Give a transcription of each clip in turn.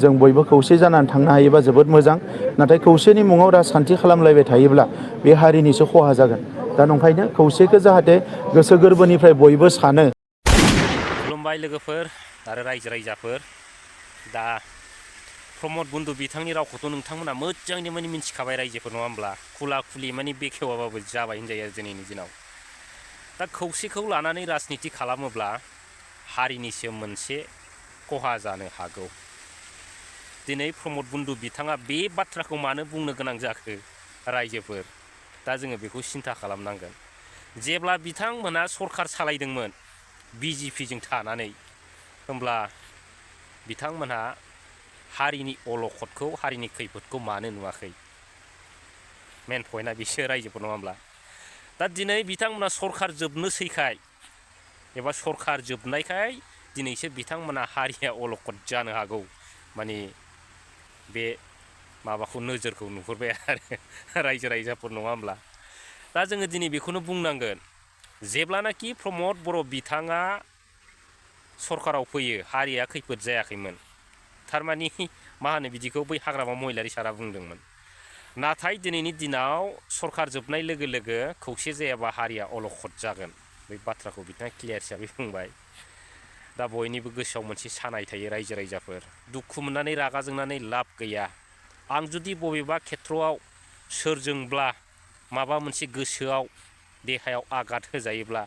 जों बयबो खौसे जानानै थांनो हायोबा जोबोद मोजां नाथाय खौसेनि मुङाव राजखान्थि खालामलायबाय थायोब्ला बे हारिनिसो खहा जागोन दा नंखायनो खौसेखौ जाहाथे गोसो गोरबोनिफ्राय बयबो सानो। खुलुमबाय लोगोफोर आरो रायजो राजाफोर दा प्रमद बन्धु बिथांनि रावखौथ' नोंथांमोना मोजाङैनो माने मिन्थिखाबाय रायजोफोर नङा होमब्ला खुला खुलि माने बेखेवाबाबो जाबाय होनजायो आरो दिनैनि दिनाव दा खौसेखौ लानानै राजनिति खालामोब्ला हारिनिसो मोनसे खहा जानो हागौ। दिनै प्रमद बन्धु बिथाङा बे बाथ्राखौ मानो बुंनो गोनां जाखो रायजोफोर दा जोङो बेखौ सिन्था खालामनांगोन। जेब्ला बिथांमोना सरखार सालायदोंमोन BJPजों थानानै होमब्ला बिथांमोनहा हारिनि अलखदखौ हारिनि खैफोदखौ मानो नुवाखै मेन पइन्टआ बिसो रायजोफोर नङा होमब्ला दा दिनै बिथांमोना सरखार जोबनोसैखाय एबा सरखार जोबनायखाय दिनैसो बिथांमोना हारिया अलखद जानो हागौ माने बे माबाखौ नोजोरखौ नुहुरबाय आरो रायजो राजाफोर नङा होमब्ला दा जोङो दिनै बेखौनो बुंनांगोन जेब्लानाखि प्रमद बर' बिथाङा सरखाराव फैयो हारिया खैफोद जायाखैमोन थारमानि मा होनो बिदिखौ बै हाग्रामा महिलारि सारा बुंदोंमोन नाथाय दिनैनि दिनाव सरखार जोबनाय लोगो लोगो खौसे जायाबा हारिया अलखद जागोन बे बाथ्राखौ बिथाङा क्लियार हिसाबै बुंबाय। दा बयनिबो गोसोआव मोनसे सानाय थायो रायजो राजाफोर दुखु मोननानै रागा जोंनानै लाब गैया। आं जुदि बबेबा खेथ्रआव सोरजोंब्ला माबा मोनसे गोसोआव देहायाव आघात होजायोब्ला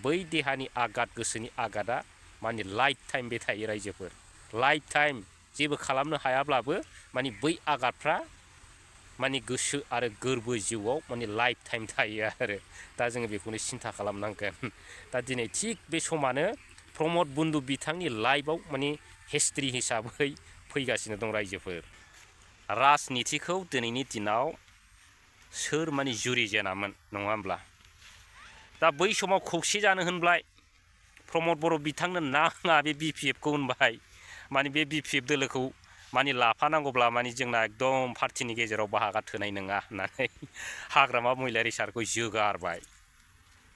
बै देहानि आघात गोसोनि आघातआ माने लाइफ टाइम बे थायो रायजोफोर लाइफ टाइम जेबो खालामनो हायाब्लाबो माने बै आघातफ्रा माने गोसो आरो गोरबो जिउआव माने लाइफ टाइम थायो आरो दा जोङो बेखौनो सिन्था खालामनांगोन। दा दिनै थिग बे समानो प्रमद बन्धु बिथांनि लाइफआव माने हिस्ट्रि हिसाबै फैगासिनो दं रायजोफोर। राजनितिखौ दिनैनि दिनाव सोर माने जुरिजेनामोन नङा होमब्ला दा बै समाव खौसे जानो होनब्लाय प्रमद बर' बिथांनो नाङा बे BPFखौ होनबाय माने बे BPF दोलोखौ माने लाफानांगौब्ला माने जोंना एकदम पार्टिनि गेजेराव बाहागो थोनाय नङा होननानै हाग्रामा महिलारि सारखौ जोगारबाय।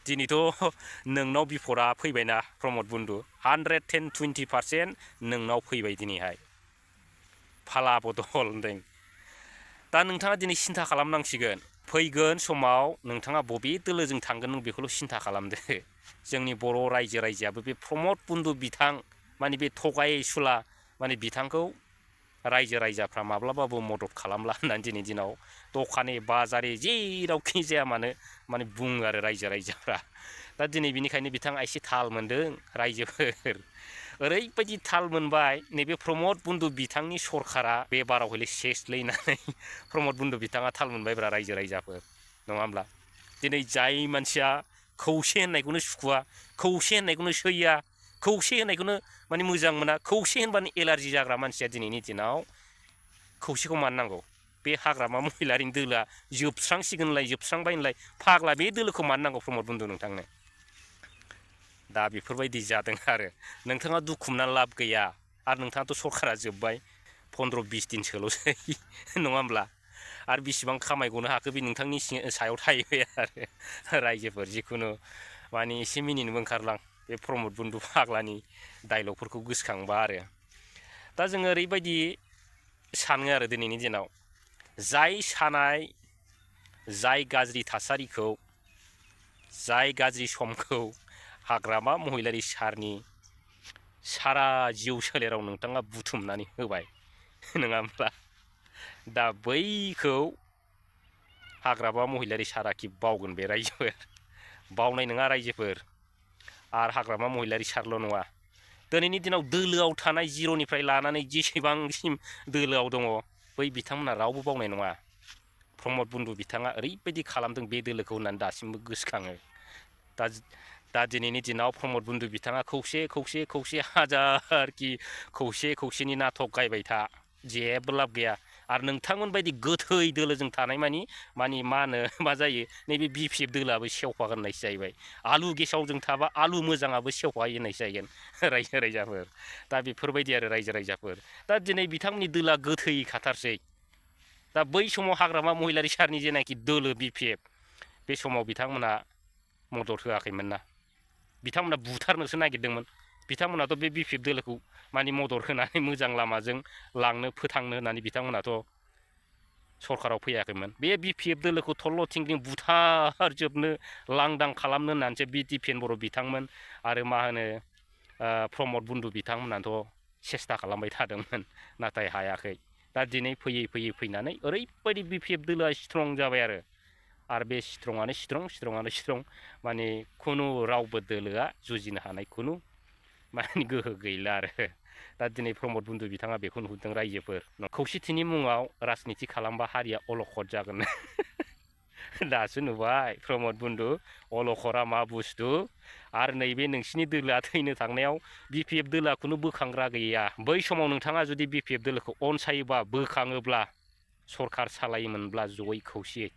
दिनैथ' नोंनाव बिफदआ फैबायना प्रमद बन्धु 120% नोंनाव फैबाय दिनैहाय फाला बदल होनदों। दा नोंथाङा दिनै सिन्था खालामनांसिगोन फैगोन समाव नोंथाङा बबे दोलोजों थांगोन नों बेखौल' सिन्था खालामदो। जोंनि बर' रायजो राजायाबो बे प्रमद बन्धु बिथां माने बे थगायसुला माने बिथांखौ रायजो राजाफ्रा माब्लाबाबो मदद खालामला होननानै दिनै दिनाव दखाने बाजारे जेरावखि जाया मानो माने बुङो आरो रायजो राजाफ्रा। दा दिनै बिनिखायनो बिथाङा एसे थाल मोनदों रायजोफोर ओरैबायदि थाल मोनबाय नैबे प्रमद बन्धु बिथांनि सरखारा बे बाराव हले सेसलै होननानै प्रमद बन्धु बिथाङा थाल मोनबायब्रा रायजो राजाफोर नङा होमब्ला दिनै जाय मानसिया खौसे होननायखौनो सुखुवा खौसे होननायखौनो सैया खौसे होननायखौनो माने मोजां मोना खौसे होनबानो एलार्जि जाग्रा मानसिया दिनैनि दिनाव खौसेखौ मानो नांगौ बे हाग्रामा महिलारिनि दोलोआ जोबस्रांसिगोनलाय जोबस्रांबाय होनलाय फाग्ला बे दोलोखौ मानो नांगौ प्रमद बन्धु नोंथांनो दा बेफोरबायदि जादों आरो नोंथाङा दुखु मोननानै लाब गैया आरो नोंथाङाथ' सरखारा जोब्बाय 15-20 दिनसोल'सै नङा होमब्ला आरो बेसेबां खामायगनो हाखो बे नोंथांनि सायाव थाहैबाय आरो रायजोफोर जिखुनु माने एसे मिनिनोबो ओंखारलां बे प्रमद बन्धु फाग्लानि डायलगफोरखौ गोसोखांबा आरो दा जोङो ओरैबायदि सानो आरो दिनैनि दिनाव जाय सानाय जाय गाज्रि थासारिखौ जाय गाज्रि समखौ हाग्रामा महिलारि सारनि सारा जिउ सोलेराव नोंथाङा बुथुमनानै होबाय नङा होमब्ला दा बैखौ हाग्रामा महिलारि साराखि बावगोन बे रायजोफोर बावनाय नङा रायजोफोर आरो हाग्रामा महिलारि सारल' नङा दिनैनि दिनाव दोलोआव थानाय जिर'निफ्राय लानानै जेसेबांसिम दोलोआव दङ बै बिथांमोना रावबो बावनाय नङा प्रमद बन्धु बिथाङा ओरैबायदि खालामदों बे दोलोखौ होननानै दासिमबो गोसोखाङो। दा दिनैनि दिनाव प्रमद बन्धु बिथाङा खौसे खौसे खौसे हाजारखि खौसेनि नाटक गायबाय था जेबो लाब गैया आरो नोंथांमोन बायदि गोथै दोलोजों थानाय माने मा होनो मा जायो नैबे BPF दोलोआबो सेवफागोन होननायसो जाहैबाय आलु गेसावजों थाबा आलु मोजाङाबो सेवफायो होननायसो जाहैगोन रायजो राजाफोर दा बेफोरबायदि आरो रायजो राजाफोर दा दिनै बिथांमोननि दोलोआ गोथै खाथारसै दा बै समाव हाग्रामा महिलारि सारनि जेनाखि दोलो BPF बे समाव बिथांमोना मदद होआखैमोन ना बिथांमोना बुथारनोसो नागिरदोंमोन बिथांमोनाथ' बे BPF दोलोखौ माने मदद होनानै मोजां लामाजों लांनो फोथांनो होननानै बिथांमोनाथ' सरकाराव फैयाखैमोन बे BPF दोलोखौ थल्ल' थिंलिं बुथारजोबनो लांदां खालामनो होननानैसो बे दिपेन बर' बिथांमोन आरो मा होनो प्रमद बन्धु बिथांमोनाथ' सेस्था खालामबाय थादोंमोन नाथाय हायाखै दा दिनै फैयै फैयै फैनानै ओरैबायदि BPF दोलोआ स्ट्रं जाबाय आरो बे स्ट्रंआनो स्ट्रं माने खुनु रावबो दोलोआ जुजिनो हानाय खुनु माने गोहो गैला आरो दा दिनै प्रमद बन्धु बिथाङा बेखौ नुहुरदों रायजोफोर खौसेथिनि मुङाव राजनिति खालामबा हारिया अलखद जागोन दासो नुबाय प्रमद बन्धु अलखरा मा बुस्थु आरो नैबे नोंसिनि दोलोआ थैनो थांनायाव BPF दोलोआ खुनु बोखांग्रा गैया बै समाव नोंथाङा जुदि BPF दोलोखौ अनसायोबा बोखाङोब्ला सरखार सालायोमोनब्ला जयै खौसेयै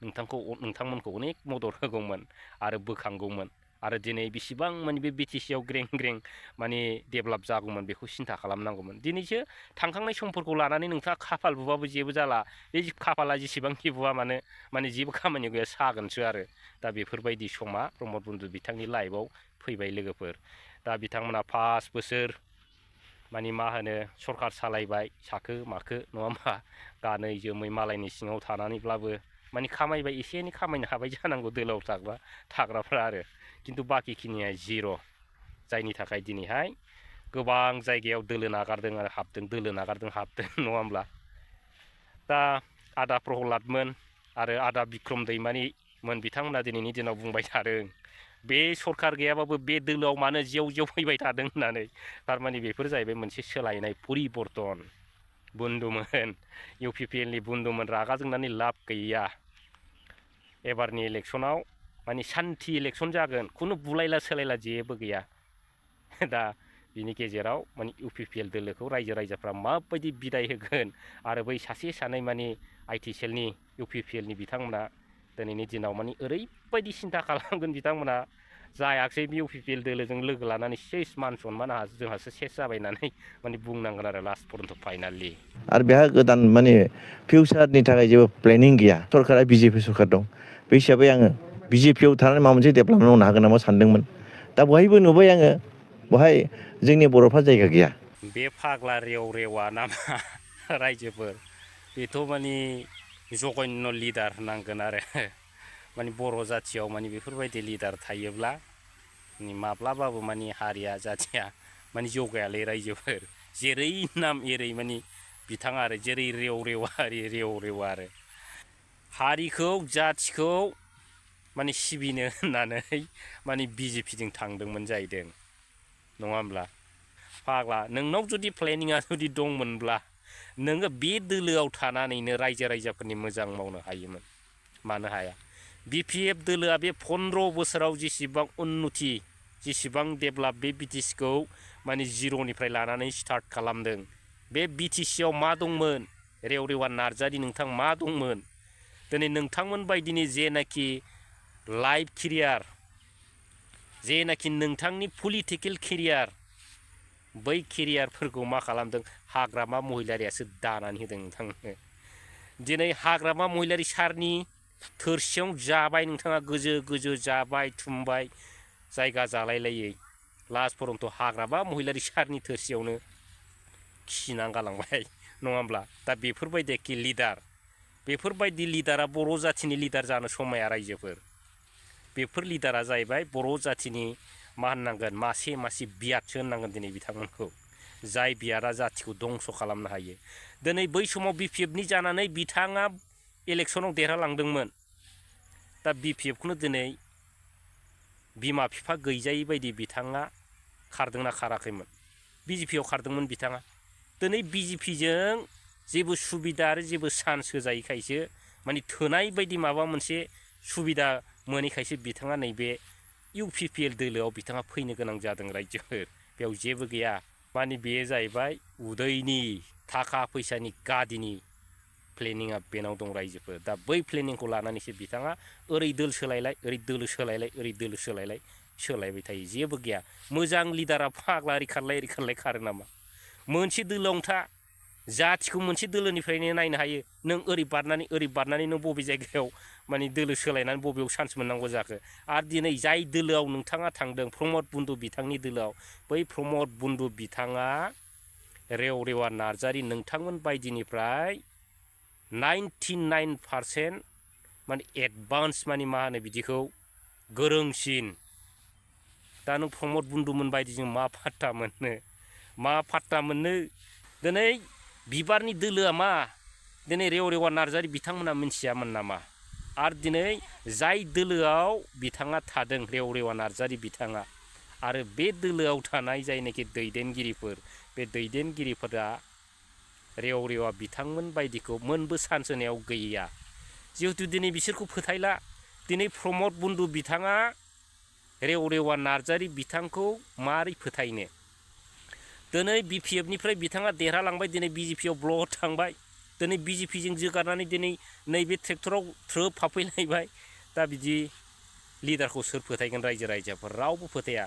नोंथांमोनखौ अनेक मदद होगौमोन आरो बोखांगौमोन आरो दिनै बेसेबां माने बे BTCआव ग्रें ग्रें माने डेभेलप जागौमोन बेखौ सिन्था खालामनांगौमोन दिनैसो थांखांनाय समफोरखौ लानानै नोंथाङा खाफाल बुबाबो जेबो जाला बे खाफाला जेसेबांखि बुवा मानो माने जेबो खामानि गैया सागोनसो आरो दा बेफोरबायदि समा प्रमद बन्धु बिथांनि लाइफआव फैबाय लोगोफोर दा बिथांमोना 5 बोसोर माने मा होनो सरखार सालायबाय साखो माखो नङा होमबा गानै जोमै मालायनि सिङाव थानानैब्लाबो माने खामायबाय एसे एनै खामायनो हाबाय जानांगौ दोलोआव थाग्राफ्रा आरो किन्तु बाकिखिनिया जिर' जायनि थाखाय दिनैहाय गोबां जायगायाव दोलो नागारदों आरो हाबदों दोलो नागारदों हाबदों नङा होमब्ला दा आदा प्रहलादमोन आरो आदा बिक्रम दैमारिमोन बिथांमोना दिनैनि दिनाव बुंबाय थादों बे सरखार गैयाबाबो बे दोलोआव मानो जेव जेव फैबाय थादों होननानै थारमाने बेफोर जाहैबाय मोनसे सोलायनाय परिबर्तन बन्धुमोन UPPLनि बन्धुमोन रागा जोंनानै लाब गैया एबारनि इलेक्सनाव माने सान्थि इलेक्सन जागोन खुनु बुलायला सोलायला जेबो गैया दा बिनि गेजेराव माने UPPL दोलोखौ रायजो राजाफ्रा माबायदि बिदाय होगोन आरो बै सासे सानै माने IT सेलनि UPPLनि बिथांमोना दिनैनि दिनाव माने ओरैबायदि सिन्था खालामगोन बिथांमोना जायाखसै बे UPPL दोलोजों लोगो लानानै सेस मान सनमान जोंहासो सेस जाबाय होननानै माने बुंनांगोन आरो लास्ट पर्यन्त फाइनालि आरो बेहा गोदान माने फिउचारनि थाखाय जेबो प्लेनिं गैया सरकारा BJP सरकार दं बे हिसाबै आङो BJPआव थानानै माबा मोनसे डेभेलपमेन्ट मावनो हागोन नामा सानदोंमोन दा बहायबो नुबाय आङो बहाय जोंनि बर'फ्रा जायगा गैया बे फाग्ला रेव रेवा नामा रायजोफोर बेथ' माने जघन्य लिडार होनांगोन आरो माने बर' जाथियाव माने बेफोरबायदि लिडार थायोब्ला माब्लाबाबो माने हारिया जाथिया माने जौगायालै रायजोफोर जेरै नाम एरै माने बिथाङा आरो जेरै रेव रेवा आरो हारिखौ जाथिखौ माने सिबिनो होननानै माने BJPजों थांदोंमोन जाहैदों नङा होमब्ला फाग्ला नोंनाव जुदि प्लेनिङा जुदि दंमोनब्ला नोङो बे दोलोआव थानानैनो रायजोफोरनि मोजां मावनो हायोमोन मानो हाया BPF दोलोआ बे 15 बोसोराव जेसेबां उन्नति जेसेबां डेभेलप बे BTCखौ माने जिर'निफ्राय लानानै स्टार्ट खालामदों बे BTCआव मा दंमोन रेव रेवा नार्जारी नोंथां मा दंमोन दिनै नोंथांमोन बायदिनि जेनाखि लाइफ केरियार जेनाखि नोंथांनि पलिटिकेल केरियार बै केरियारफोरखौ मा खालामदों हाग्रामा महिलारियासो दानानै होदों नोंथांनो दिनै हाग्रामा महिलारि सारनि थोरसियाव जाबाय नोंथाङा गोजो जाबाय थुमबाय जायगा जालायलायै लास्ट पर्यन्त हाग्रामा महिलारि सारनि थोरसियावनो खिनानै गालांबाय नङा होमब्ला दा बेफोरबायदि लिडार बेफोरबायदि लिडारा बर' जाथिनि लिडार जानो समाया रायजोफोर बेफोर लिडारा जाहैबाय बर' जाथिनि मा होननांगोन मासे बियादसो होननांगोन दिनै बिथांमोनखौ जाय बियादा जाथिखौ दंस' खालामनो हायो दिनै बै समाव BPFनि जानानै बिथाङा इलेक्सनाव देरहालांदोंमोन दा BPFखौनो दिनै बिमा बिफा गैजायै बायदि बिथाङा खारदोंना खाराखैमोन BJPआव खारदोंमोन बिथाङा दिनै BJPजों जेबो सुबिदा आरो जेबो चान्स होजायैखायसो माने थोनाय बायदि माबा मोनसे सुबिदा मोनैखायसो बिथाङा नैबे UPPL दोलोआव बिथाङा फैनो गोनां जादों रायजोफोर बेयाव जेबो गैया माने बेयो जाहैबाय उदैनि थाखा फैसानि गादिनि प्लेनिङा बेनाव दं रायजोफोर दा बै प्लेनिंखौ लानानैसो बिथाङा ओरै दोल सोलायलाय ओरै दोलो सोलायलाय ओरै दोलो सोलायलाय सोलायबाय थायो जेबो गैया मोजां लिडारा फाग्ला ओरै खारलाय खारो नामा मोनसे दोलोआवनो था जाथिखौ मोनसे दोलोनिफ्रायनो नायनो हायो नों ओरै बारनानै नों बबे जायगायाव माने दोलो सोलायनानै बबेयाव चान्स मोननांगौ जाखो आरो दिनै जाय दोलोआव नोंथाङा थांदों प्रमद बन्धु बिथांनि दोलोआव बै प्रमद बन्धु बिथाङा रेव रेवा नार्जारी नोंथांमोन बायदिनिफ्राय 99% माने एडभान्स माने मा होनो बिदिखौ गोरोंसिन दा नों प्रमद बन्धुमोन बायदिजों मा फात्ता मोननो दिनै बिबारनि दोलोआ मा दिनै रेव रेवा नार्जारी बिथांमोना मिथियामोन नामा आरो दिनै जाय दोलोआव बिथाङा थादों रेव रेवा नार्जारी बिथाङा आरो बे दोलोआव थानाय जायनाखि दैदेनगिरिफोर बे दैदेनगिरिफोरा रेव रेवा बिथांमोन बायदिखौ मोनबो चान्स होनायाव गैया जिहेतु दिनै बिसोरखौ फोथायला दिनै प्रमद बन्धु बिथाङा रेव रेवा नार्जारी बिथांखौ मारै फोथायनो दिनै BPFनिफ्राय बिथाङा देरहालांबाय दिनै BJPआव ब्लक थांबाय दिनै BJPजों जोगारनानै दिनै नैबे ट्रेक्टराव थ्रोब हाबफैलायबाय दा बिदि लिडारखौ सोर फोथायगोन रायजो राजाफोर रावबो फोथाया